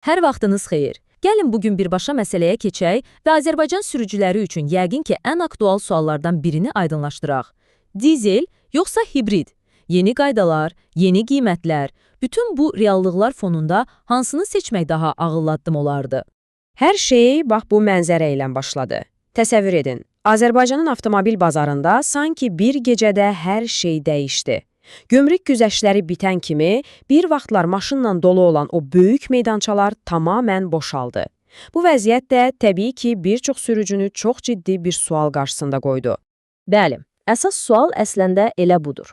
Hər vaxtınız xeyir. Gəlin bugün birbaşa məsələyə keçək və Azərbaycan sürücüləri üçün yəqin ki, ən aktual suallardan birini aydınlaşdıraq. Dizel yoxsa hibrid? Yeni qaydalar, yeni qiymətlər, bütün bu reallıqlar fonunda hansını seçmək daha ağıllı addım olardı? Hər şey bax bu mənzərə ilə başladı. Təsəvvür edin, Azərbaycanın avtomobil bazarında sanki bir gecədə hər şey dəyişdi. Gömrük güzəştləri bitən kimi bir vaxtlar maşınla dolu olan o böyük meydançalar tamamən boşaldı. Bu vəziyyət də təbii ki, bir çox sürücünü çox ciddi bir sual qarşısında qoydu. Bəli, əsas sual əslində elə budur.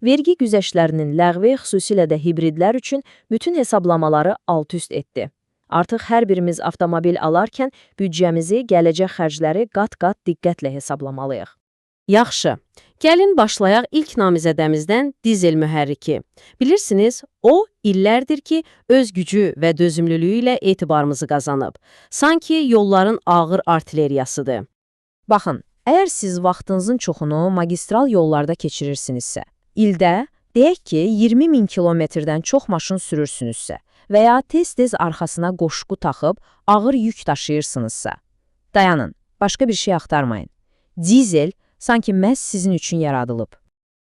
Vergi güzəştlərinin ləğvi xüsusilə də hibridlər üçün bütün hesablamaları alt-üst etdi. Artıq hər birimiz avtomobil alarkən büdcəmizi, gələcək xərcləri qat-qat diqqətlə hesablamalıyıq. Yaxşı, gəlin başlayaq ilk namizədəmizdən dizel mühərriki. Bilirsiniz, o illərdir ki, öz gücü və dözümlülüyü ilə etibarımızı qazanıb. Sanki yolların ağır artilleriyasıdır. Baxın, əgər siz vaxtınızın çoxunu magistral yollarda keçirirsinizsə, ildə, deyək ki, 20 min kilometrdən çox maşın sürürsünüzsə və ya tez-tez arxasına qoşqu taxıb ağır yük daşıyırsınızsa, dayanın, başqa bir şey axtarmayın. Dizel sanki məhz sizin üçün yaradılıb.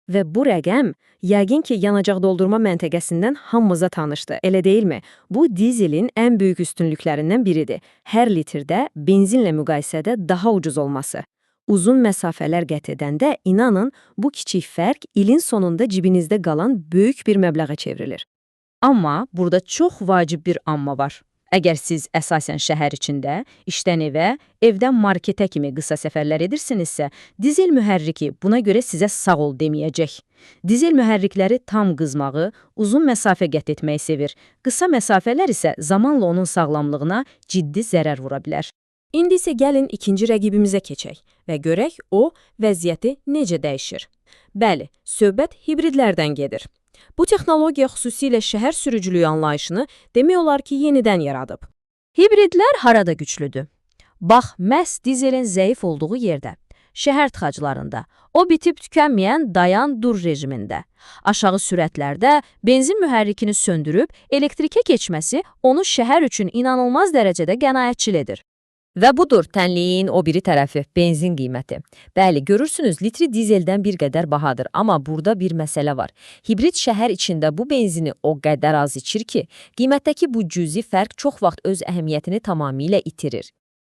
Və bu rəqəm yəqin ki, yanacaq doldurma məntəqəsindən hamımıza tanışdı, elə deyilmi? Bu dizelin ən böyük üstünlüklərindən biridir. Hər litrdə benzinlə müqayisədə daha ucuz olması. Uzun məsafələr qət edəndə inanın, bu kiçik fərq ilin sonunda cibinizdə qalan böyük bir məbləğə çevrilir. Amma burada çox vacib bir amma var. Əgər siz əsasən şəhər içində, işdən evə, evdən marketə kimi qısa səfərlər edirsinizsə, dizel mühərriki buna görə sizə sağ ol deməyəcək. Dizel mühərrikləri tam qızmağı, uzun məsafə qət etməyi sevir. Qısa məsafələr isə zamanla onun sağlamlığına ciddi zərər vura bilər. İndi isə gəlin ikinci rəqibimizə keçək və görək o vəziyyəti necə dəyişir. Bəli, söhbət hibridlərdən gedir. Bu texnologiya xüsusilə şəhər sürücülüyü anlayışını demək olar ki, yenidən yaradıb. Hibridlər harada güclüdür? Bax, məhz dizelin zəif olduğu yerdə, şəhər tıxaclarında, o bitib tükənməyən dayan-dur rejimində. Aşağı sürətlərdə benzin mühərrikini söndürüb elektrikə keçməsi onu şəhər üçün inanılmaz dərəcədə qənaətçil edir. Və budur tənliyin o biri tərəfi, benzin qiyməti. Bəli, görürsünüz, litri dizeldən bir qədər bahadır, amma burada bir məsələ var. Hibrid şəhər içində bu benzini o qədər az içir ki, qiymətdəki bu cüzi fərq çox vaxt öz əhəmiyyətini tamamilə itirir.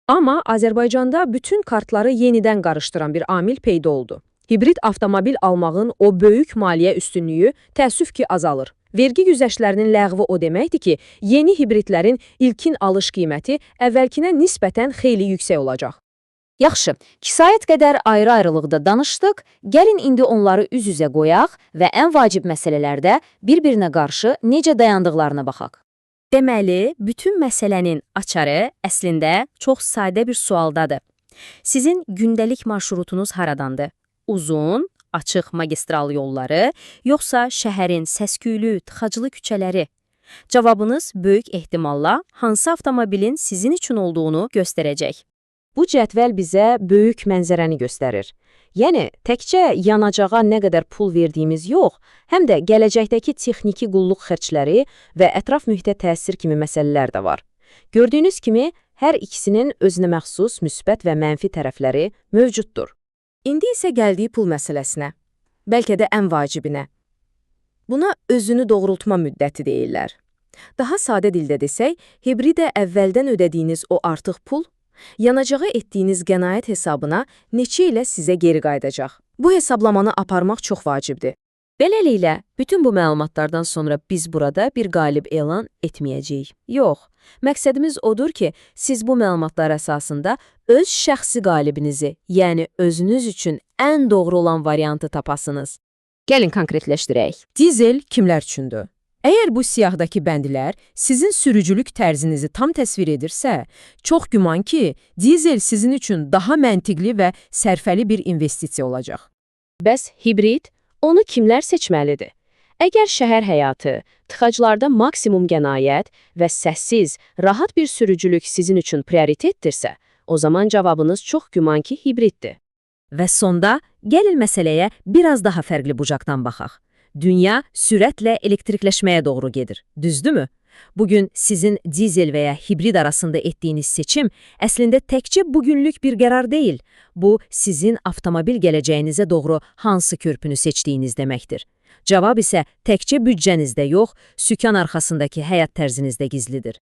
Amma Azərbaycanda bütün kartları yenidən qarışdıran bir amil peyda oldu. Hibrid avtomobil almağın o böyük maliyyə üstünlüyü təəssüf ki, azalır. Vergi güzəştlərinin ləğvi o deməkdir ki, yeni hibridlərin ilkin alış qiyməti əvvəlkinə nisbətən xeyli yüksək olacaq. Yaxşı, kifayət qədər ayrı-ayrılıqda danışdıq. Gəlin indi onları üz-üzə qoyaq və ən vacib məsələlərdə bir-birinə qarşı necə dayandıqlarına baxaq. Deməli, bütün məsələnin açarı əslində çox sadə bir sualdadır. Sizin gündəlik marşrutunuz haradandır? Uzun, açıq magistral yolları, yoxsa şəhərin səs-küylü, tıxaclı küçələri? Cavabınız böyük ehtimalla hansı avtomobilin sizin üçün olduğunu göstərəcək. Bu cədvəl bizə böyük mənzərəni göstərir. Yəni, təkcə yanacağa nə qədər pul verdiyimiz yox, həm də gələcəkdəki texniki qulluq xərcləri və ətraf mühitə təsir kimi məsələlər də var. Gördüyünüz kimi, hər ikisinin özünə məxsus müsbət və mənfi tərəfləri mövcuddur. İndi isə gəldik pul məsələsinə. Bəlkə də ən vacibinə. Buna özünü doğrultma müddəti deyirlər. Daha sadə dildə desək, hibridə əvvəldən ödədiyiniz o artıq pul, yanacağa etdiyiniz qənaət hesabına neçə ilə sizə geri qayıdacaq. Bu hesablamanı aparmaq çox vacibdir. Beləliklə, bütün bu məlumatlardan sonra biz burada bir qalib elan etməyəcəyik. Yox, məqsədimiz odur ki, siz bu məlumatlar əsasında öz şəxsi qalibinizi, yəni özünüz üçün ən doğru olan variantı tapasınız. Gəlin konkretləşdirək. Dizel kimlər üçündür? Əgər bu siyahdakı bəndlər sizin sürücülük tərzinizi tam təsvir edirsə, çox güman ki, dizel sizin üçün daha məntiqli və sərfəli bir investisiya olacaq. Bəs hibrid? Onu kimlər seçməlidir? Əgər şəhər həyatı, tıxaclarda maksimum qənaət və səssiz, rahat bir sürücülük sizin üçün prioritetdirsə, o zaman cavabınız çox güman ki, hibriddir. Və sonda gəlin məsələyə biraz daha fərqli bucaqdan baxaq. Dünya sürətlə elektrikləşməyə doğru gedir, düzdürmü? Bugün sizin dizel veya hibrid arasında etdiyiniz seçim əslində təkcə bugünlük bir qərar deyil. Bu, sizin avtomobil gələcəyinizə doğru hansı körpünü seçdiyiniz deməkdir. Cavab isə təkcə büdcənizdə yox, sükan arxasındakı həyat tərzinizdə gizlidir.